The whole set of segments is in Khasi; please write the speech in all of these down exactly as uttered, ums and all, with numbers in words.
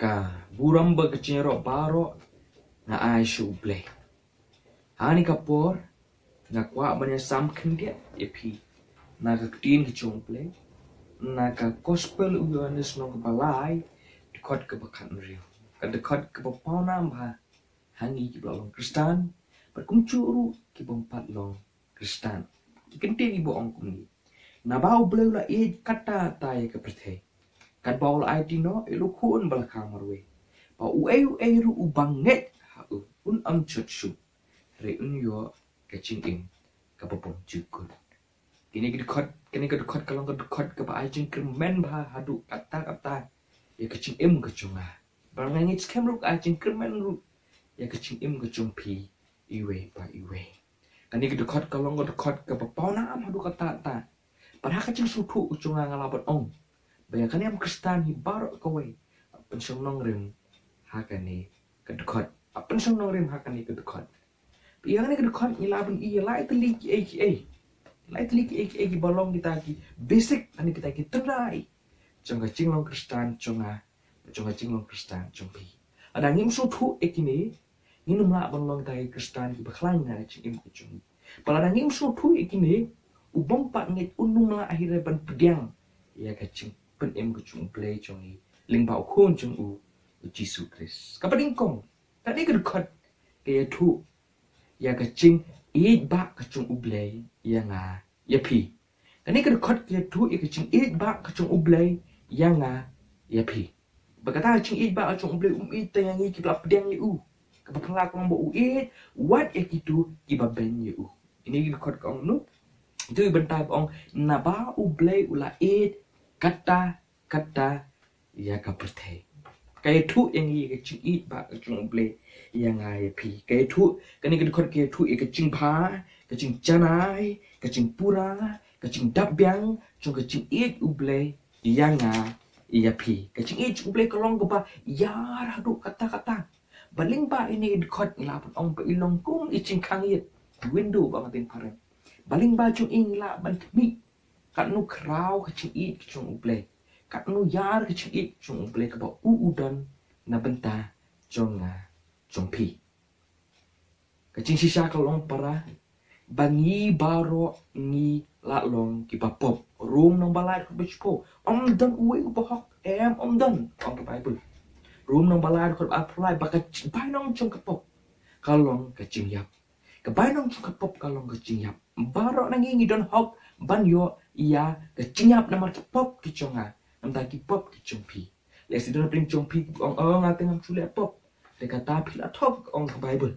Ka burom bad ka jingïaroh baroh nga ai sha U Blei. Ha kane ka por nga kwah ban ïasam khyndiat ïa phi na ka ktien ka jong U Blei, na ka Gospel u Ïohannes lynnong kaba lai, dkhot kaba khathynriew. Ka dkhot kaba pawnam bha ha ngi kiba la long Khristan, bad kumjuh ruh ki bym pat long Khristan. Ki kyntien kiba ong kumne: Naba U Blei u la ïeit katta katta ïa ka pyrthei, katba u la aiti noh ïa u Khun ba la kha marwei, ba uei uei ruh uba ngeit ha u un ym jot shuh, hynrei un ïoh ka jingim kaba bymjukut. Kine ki dkhot, kine ki dkhot ka long ka dkhot kaba ai jingkyrmen bha haduh katta katta ïa ka jingim ka jong nga. Bad nga ngeit skhem ruh ka ai jingkyrmen ruh ïa ka jingim ka jong phi iwei pa iwei. Kane ka dkhot ka long ka dkhot kaba pawnam haduh katta katta. Bad ha ka jingsngewthuh ka jong nga nga lah ban ong ba ïa kane em Khristan hi baroh kawei, pynshong nongrim ha kane ka dkhot. Pynshong nongrim ha kane ka dkhot. Ïa kane ka dkhot ngi lah ban ïohi ïa lai tylli kiei kiei. Lai tylli kiei kiei kiba long kita ki basic, lane kita ki tynrai jong ka jinglong Khristan jong nga, jong ka jinglong Khristan jong phi. Lada ngim sngewthuh ïa kine, ngin ym lah ban long kita ki Khristan kiba khlaiñ na ka jingim ka jong ngi. Bad lada ngim sngewthuh ïa kine, u bym pat ngeit un ym lah hi ruh ban pdiang ïa ka jingpynim ka jong U Blei jong ngi lyngba u Khun jong u, u Jisu Khrist. Kaba nyngkong, kane ka dkhot ka ïathuh ïa ka jingïeit ba ka jong U Blei ïa nga ïa phi. Kane ka dkhot ka ïathuh ïa ka jingïeit ba ka jong U Blei ïa nga ïa phi. Bad kata ka jingïeit ba ka jong U Blei, um ïeit tang ïa ngi kiba la pdiang ïa u. Kaba phylla ka long ba u ïeit wat ïa kito kiba beiñ ïa u. Ine ka dkhot ka ong noh, ito i bynta ba ong naba U Blei u la ïeit katta katta ïa ka pyrthei. Ka ïathuh ïa ngi ïa ka jingïeit ba ka jong U Blei ïa nga ïa phi. Ka ïathuh, kane ka dkhot ka ïathuh ïa ka jingbha, ka jingjanai, ka jingpura, ka jingdap biang jong ka jingïeit U Blei ïa nga ïa phi. Ka jingïeit U Blei ka long kaba ïar haduh katta katta. Bad lyngba ine i dkhot ngi lah ban ong ba i long kum i jingkhang ïit, window ba nga tip phareng. Bad lyngba jong i ngi lah ban khmih katno khraw ka jingïeit ka jong U Blei, katno ïar ka jingïeit ka jong U Blei kaba u u don na bynta jong nga jong phi. Ka jingshisha ka long para ba ngi baroh ngi la long kiba pop. Rom lynnong ba lai dkhot ba shiphew. Ym don uwei uba hok, em, ym don, ong ka Baibl. Rom lynnong ba lai dkhot ba arphew lai, ba ka bainong jong ka pop ka long ka jingïap. Ka bainong jong ka pop ka long ka jingïap. Baroh na ngi ngi don hok ban ïoh ïa ka jingïap namar ki pop ki jong nga, namar ki pop ki jong phi. Lehse don na pdeng jong phi kiba ong, oh, nga te ngam shu leh pop. Te kata phi la thok, ong ka Baibl.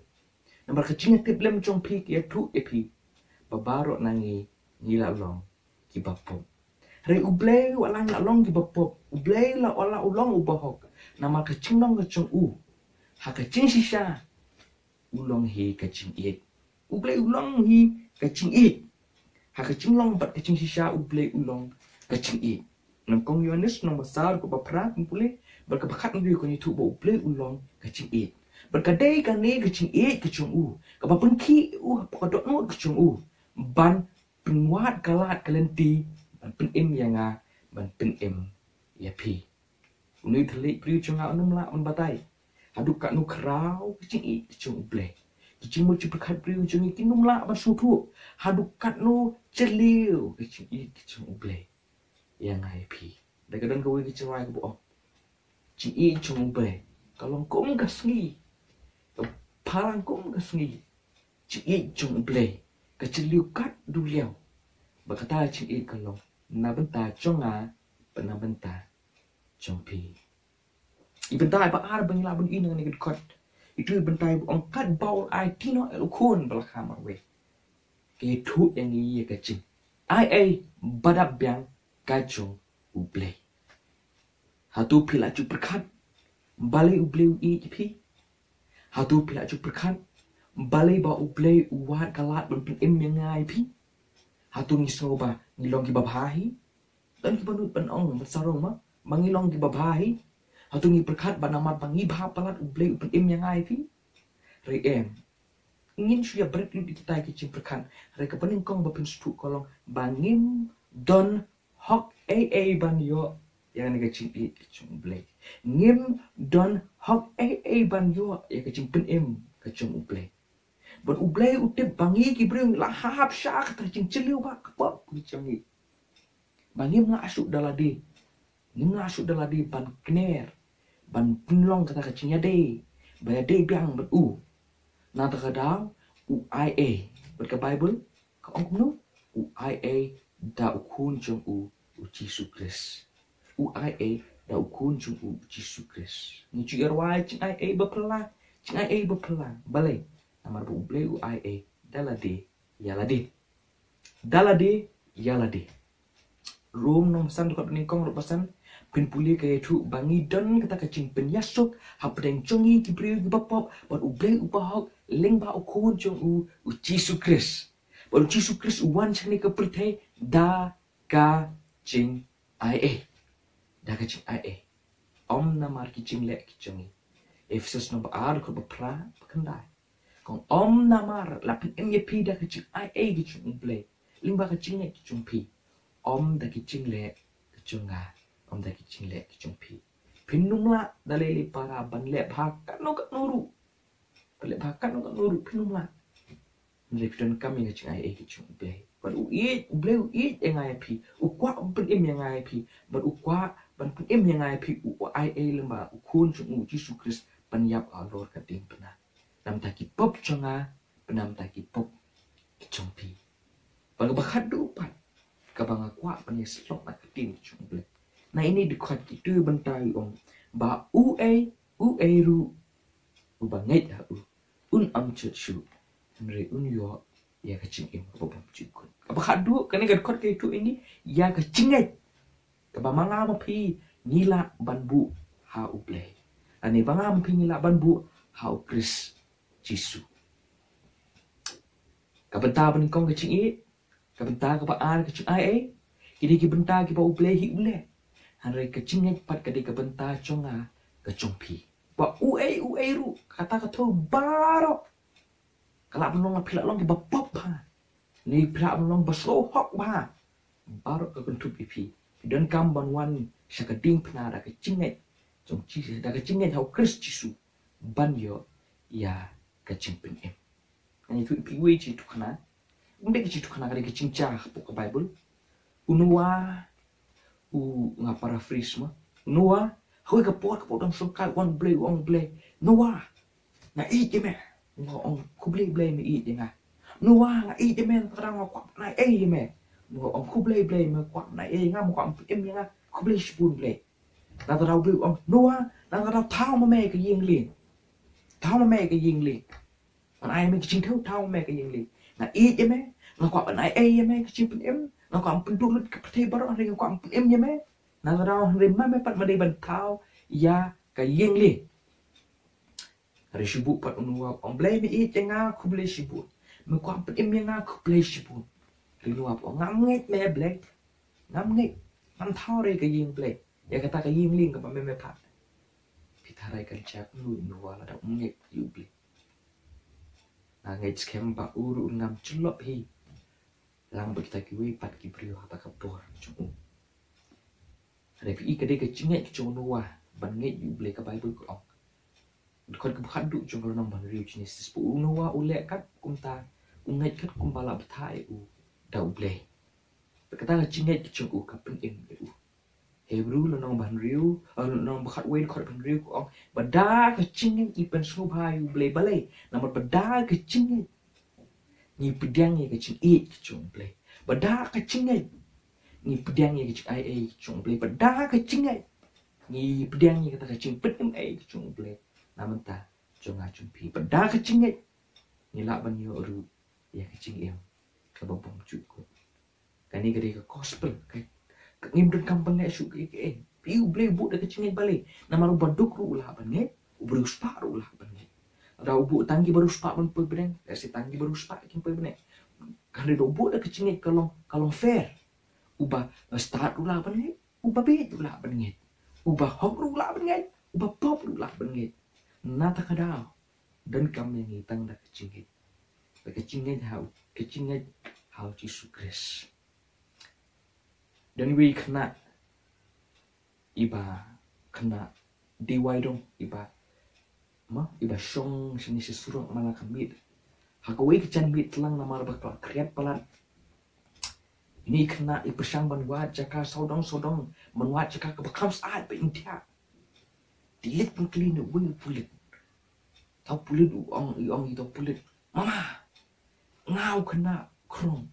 Namar ka jingïatiplem jong phi ka ïathuh ïa phi ba baroh na ngi ngi la long kiba pop. Hynrei U Blei u la, la long kiba pop. U Blei la, u la, u long uba hok. Namar ka jinglong ka jong u ha ka jingshisha u long hi ka jingïeit. U Blei u long hi ka jingïeit. Ha ka jinglong bad ka jingshisha U Blei u long ka jingïeit. Nyngkong Ïohannes lynnong ba saw dkhot ba phra, pule, bad kaba khathynriew ka ïathuh ba U Blei u long ka jingïeit. Bad ka dei kane ka jingïeit ka jong u kaba pynkhih ïa u hapoh ka dohnud ka jong u ban pynwad ka lad ka lynti ban pynim ïa nga, ban pynim ïa phi. Une u thylliej briew jong nga un ym lah ban batai haduh katno khraw ka jingïeit ka jong U Blei. Ki jingmut jingpyrkhat briew jong ngi kin ym lah ban sngewthuh haduh katno jylliew ka jingïeit ka jong U Blei ïa nga ïa phi. Te ka don kawei ka jingrwai kaba ong, jingïeit jong U Blei ka long kum ka sngi, ka phalang kum ka sngi. Jingïeit jong U Blei ka jylliew kat duliew. Bad kata ka jingïeit ka long na bynta jong nga bad na bynta jong phi. I bynta ba ar ba ngi lah ban ïohi na kane ka dkhot, ito i bynta ba ong katba u la aiti noh ïa u Khun ba la kha marwei, ka ïathuh ïa ngi ïa ka jingaiei ba dap biang ka jong U Blei. Hato phi la ju pyrkhat balei U Blei u ïeit ïa phi? Hato phi la ju pyrkhat balei ba U Blei u wad ka lad ban pynim ïa nga ïa phi? Hato ngi sngew ba ngi long kiba bha hi? Don kiba nud ban ong ban sarong ma ba ngi long kiba bha hi. Hato ngi pyrkhat ba namar ba ngi bha palat U Blei u pynim ïa nga ïa phi? Hynrei em, ngin shu ïa bret lut ïa kita ki jingpyrkhat. Hynrei kaba nyngkong ba phin sngewthuh ka long ba ngim don hok ei ei ban ïoh ïa kane ka jingïeit ka jong U Blei. Ngim don hok ei ei ban ïoh ïa ka jingpynim ka jong U Blei. Bad U Blei u tip ba ngi ki briew la hap sha kata ka jingjylliew ba ka pop ka jong ngi. Ba ngim lah shuh da lade, ngim lah shuh da lade ban kner, ban pynlong kata ka jingïadei ba ïadei biang bad u. Nangta ka daw u ai ei, bad ka Baibl ka ong kumno? U ai ei da u khun jong u, u Jisu Khrist. U ai ei da u khun jong u, u Jisu Khrist. Ngi ju ïa rwai jingai ei ba phylla, jingai ei ba phylla. Balei? Namar ba U Blei u ai ei da lade ïa lade. Da lade ïa lade. Rom lynnong ba san, dkhot ba nyngkong haduh ba san. Phin pule ka ïathuh ba ngi don kata ka jingpynïasuk hapdeng jong ngi ki briew kiba pop bad U Blei uba hok lyngba u khun jong u, u Jisu Khrist. Bad u Jisu Khrist u wan sha kane ka pyrthei da ka jingai ei. Da ka jingai ei. Ym namar ki jingleh ki jong ngi. Ephesus lynnong ba ar, dkhot ba phra, ba khyndai. Ka ong ym namar la pynim ïa phi da ka jingai ei ka jong U Blei, lyngba ka jingngeit ka jong phi. Ym da ki jingleh ki jong nga, ym da ki jingleh ki jong phi. Phin ym lah da lei lei para ban leh bha katno katno ruh. Ban leh bha katno katno ruh phin ym lah. Hynrei phi donkam ïa ka jingai ei ka jong U Blei. Bad u ïeit, U Blei u ïeit ïa nga ïa phi. U kwah ban pynim ïa nga ïa phi. Bad u kwah ban pynim ïa nga ïa phi, u ai ei lyngba u khun jong u, Jisu Khrist, ban ïap halor ka diengphna. Namar ki pop jong nga, namar ki pop ki jong phi. Bad kaba khatduh pat, kaba nga kwah ban ïa shlok na ka ktien ka jong U Blei. Na ine i dkhot, kito ki bynta ki ong ba uei uei ruh uba ngeit ha u, un ym jot shuh, hynrei un ïoh ïa ka jingim kaba bymjukut. Kaba khatduh, kane ka dkhot ka ïathuh ïa ngi ïa ka jingngeit kaba ma nga ma phi ngi lah ban buh ha U Blei. Lane ba nga ma phi ngi lah ban buh ha u Khrist Jisu. Ka bynta ba nyngkong ka jingïeit, ka bynta kaba ar ka jingai ei. Ki dei ki bynta kiba U Blei hi u leh. Hynrei ka jingngeit pat ka dei ka bynta jong nga, ka jong phi. Ba uei uei ruh, kata ka thew baroh, ka lah ban long, phi lah long kiba pop bha, ne phi lah ban long ba sngewhok bha, baroh ka kynthup ïa phi. Phi donkam ban wan sha ka diengphna da ka jingngeit jong Jisu, da ka jingngeit ha u Khrist Jisu, ban ïoh ïa ka jingpynim. Ngan ïathuh ïa phi iwei i jingïathuhkhana. Ym dei ka jingïathuhkhana, ka dei ka jingjia hapoh ka Baibl. U Noah, u, nga paraphrase ma. U Noah, ha kawei ka por kaba u dang shongkai, u wan U Blei, u ong U Blei, Noah, nga ïeit ïa me. U Noah ong, khublei Blei me ïeit ïa nga. Noah, nga ïeit ïa me, nangta nga kwah ban ai ei ïa me. U Noah ong, khublei Blei me kwah ban ai ei ïa nga, me kwah ban pynim ïa nga. Khublei shibun Blei. Nangta u Blei u ong, Noah, nangta thaw ma me ka ïing lieng. Thaw ma me ka ïing lieng. Ban ai me ka jingthew, thaw ma me ka ïing lieng. Nga ïeit ïa me, nga kwah ban ai ei ïa me ka jingpynim, nga kwah ban pynduh lut ka pyrthei baroh, hynrei nga kwah ban pynim ïa me. Nangta hynrei ma me pat ma dei ban thaw ïa ka ïing lieng. Hynrei shu buh pat u Noah u ong, Blei me ïeit ïa nga, khublei shibun. Me kwah ban pynim ïa nga, khublei shibun. Hynrei u Noah pat u ong, ngam ngeit me Blei. Ngam ngeit. Ngam thaw re ka ïing Blei. Ïa kata ka ïing lieng kaba me me phah. Phi tharai kan jia kumno u Noah lada um ngeit ïa U Blei? Nga ngeit skhem ba u ruh un ngam jyllop hi lang bad kita kiwei pat ki briew ha kata ka por jong u. Hynrei phi i, ka dei ka jingngeit ka jong u Noah ban ngeit ïa U Blei, ka Baibl ka ong. Dkhot kaba khatduh jong ka lynnong ba hynriew Genesis, ba u Noah u leh kat kumta, u ngeit kat kumba la bthah ïa u da U Blei. Bad kata ka jingngeit ka jong u ka pynim ïa u. Hebru lynnong ba hynriew, eh, lynnong ba khatwei, dkhot ba hynriew ka ong, ba da ka jingngeit ngi pynsngewbha ïa U Blei. Balei? Namar ba da ka jingngeit ngi pdiang ïa ka jingïeit ka jong U Blei. Ba da ka jingngeit ngi pdiang ïa ka jingai ei ka jong U Blei. Ba da ka jingngeit ngi pdiang ïa kata ka jingpynim ei ka jong U Blei na bynta jong nga jong phi. Ba da ka jingngeit ngi lah ban ïoh ruh ïa ka jingim kaba bymjukut. Kane ka dei ka gospel, ka, ka ngim donkam ban leh shuh kaei kaei. Phi, U Blei u buh da ka jingngeit. Balei? Namar uba duk ruh u lah ban ngeit, u riewspah ruh u lah ban ngeit. Lada u buh tang kiba riewspah ban poi bneng, lehse tang kiba riewspah kin poi bneng. Hynrei lada u buh da ka jingngeit ka long, ka long fair. Uba stad ruh u lah ban ngeit, uba bieit ruh u lah ban ngeit, uba hok ruh u lah ban ngeit, uba pop ruh u lah ban ngeit. Nangta ka daw donkam ïa ngi tang da ka jingngeit. Ba ka jingngeit ha u, ka jingngeit ha u Jisu Khrist. Don iwei i khynnah iba khynnah D Y dong iba, ma, iba shong shane sha surok man la ka miet. Ha kawei ka janmiet tlang namar ba ka la khriat palat. Ine i khynnah i pyrshang ban wad jaka sawdong sawdong, ban wad jaka kaba kham syaid ba in thiah. Te i leit pynkylli na uwei u pulit. Te u pulit u ong, i ong ïa uta u pulit, "Mama, nga u khynnah khrong.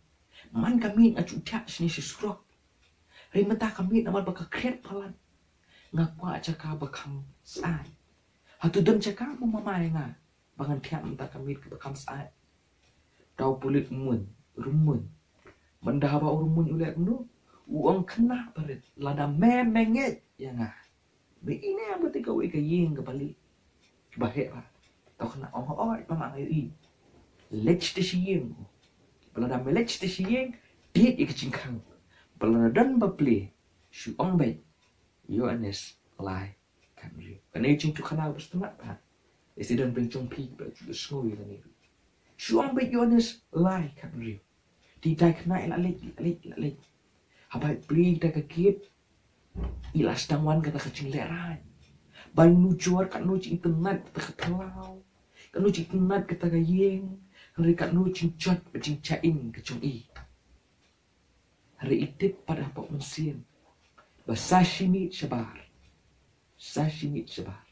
Man ka miet nga ju thiah shane sha surok. Hynrei mynta ka miet namar ba ka khriat palat, nga kwah jaka ba kham syaid. Hato don jaka mo mama ïa nga ba ngan thiah mynta ka miet kaba kham syaid?" Te u pulit u mut, u mut. Mynta haba u mut u leh kumno? U ong, "Khynnah barit, lada me me ngeit ïa nga, me ïaid noh bad kawei ka ïing kaba lieh, kaba heh bha." Te u khynnah u ong, "Hooid mama, nga ïohi." Leit shatei sha ïing. Ba lada me leit shatei sha ïing, tied ïa ka jingkhang. Ba lada don ba plie, shu ong beit, "Ïoannis lai khathynriew." Kane ka jingïathuhkhana ba sngewtynnat bha. Lehse don pdeng jong phi ba ju sngew ïa kane. Shu ong beit, "Ïoannis lai khathynriew." Te ita i khynnah i la leit, i la leit, i la leit. Haba i plie ïa ka gate, i la sdang wan kata ka jinglehrain. Ba nujor katno jingitynnad kata ka phyllaw, katno jingitynnad kata ka ïing, hynrei katno jingjot bad jingjaiñ ka jong i. Hynrei i tip pat hapoh mynsiem ba sa shi miet shabar, sa shi miet shabar,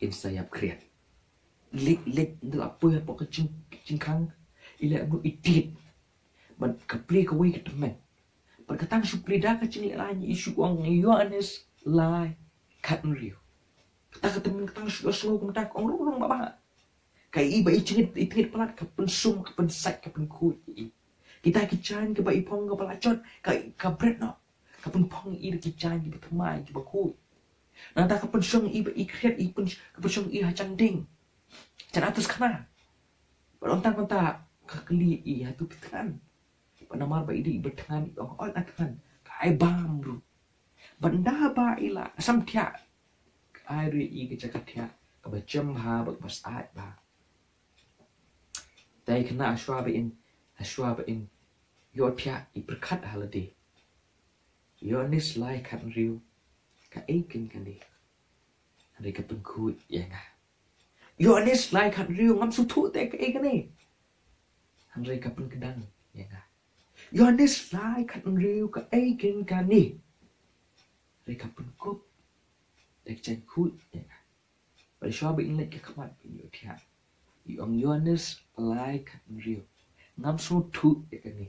in sa ïap khriat. Leit leit ynda la poi hapoh ka jing, jingkhang, i leh kumno? I tied. Bad ka plie kawei ka tymmen. Bad ka tang shu plie da ka jinglehrain, i shu ong, "Ïoannis lai khathynriew." Kata ka tymmen ka tang shu ïohsngew kumta, ka ong rung rung bah bah. Ka i ba i jingit, i jingit palat ka pynsum, ka pynsait, ka pynkhuid ïa i. Kita ki jaiñ kiba i phong kaba la jot, ka, ka bret noh. Ka pynphong ïa i da ki jaiñ kiba thymmai kiba khuid. Nangta ka pynshong ïa i ba i khriat, i pyn, ka pynshong ïa i ha jan ding, jan atis khana. Bad ym tang kumta, ka kylli ïa i, "Hato phi thngan?" Bad namar ba i dei iba thngan, i ong, "Hooid nga thngan." Ka ai bam ruh. Bad ynda ba i la sam thiah, ka ai ruh ïa i ka jaka thiah kaba jem bha bad kaba syaid bha. Te i khynnah hashwa ba in, hashwa ba in ïoh thiah, i pyrkhat ha lade, "Ïoannis lai khathynriew, kaei kein kane?" Hynrei ka pynkhuid ïa nga. "Ïoannis lai khathynriew, ngam sngewthuh te kaei kane." Hynrei ka pynkdang ïa nga. "Ïoannis lai khathynriew, kaei kein kane?" Hynrei ka pynkup da ka jaiñkhuid ïa nga. Bad shuwa ba in leit ka khmat ba in ïoh thiah, i ong, "Ïoannis lai khathynriew, ngam sngewthuh ïa kane.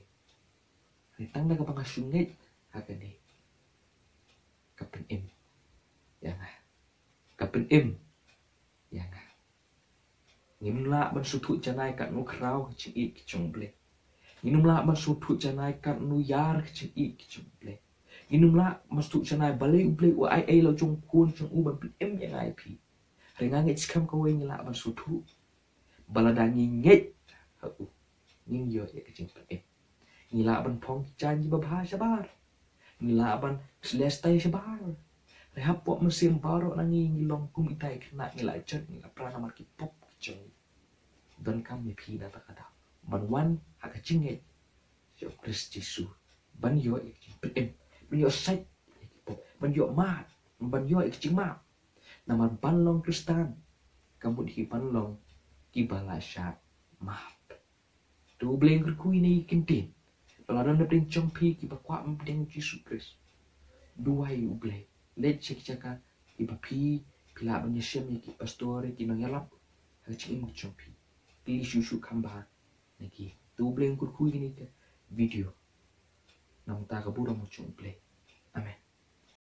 Hynrei tang da kaba nga shu ngeit ha kane, ka pynim ïa nga. Ka pynim ïa nga." Ngim lah ban sngewthuh janai katno khraw ka jingïeit ka jong U Blei. Ngim lah ban sngewthuh janai katno ïar ka jingïeit ka jong U Blei. Ngim lah ban sngewthuh janai balei U Blei u ai ei la u jong u Khun jong u ban pynim ïa nga ïa phi. Hynrei nga ngeit skhem kawei ngi lah ban sngewthuh ba lada ngi ngeit ha u, ngin ïoh ïa ka jingpynim. Ngi lah ban phong ki jaiñ kiba bha shabar. Ngi lah ban leh stad shabar. Hynrei hapoh mynsiem baroh na ngi, ngi long kum ita i khynnah, ngi la jot, ngi la pra namar ki pop ki jong ngi. Donkam ïa phi na kata ka daw ban wan ha ka jingngeit sha U Khrist Jisu, ban ïoh ïa ka jingpynim, ban ïoh sait ïa ki pop, ban ïoh mad, ban ïoh ïa ka jingmap. Namar ban long Khristan ka mut hi ban long kiba la shah map. To U Blei un kyrkhu ïa kine ki ktien. Ba la don na pdeng jong phi kiba kwah ban pdiang Jisu Khrist, duwai U Blei. Leit sha ki jaka kiba phi, phi lah ban ïashem ïa ki pastor, ïa ki nongïalap ha ka jingim ka jong phi. Kylli shuh shuh kham bha na ki. To U Blei un kyrkhu ïa kine ki video. Namar ka burom ka jong U Blei. Amen.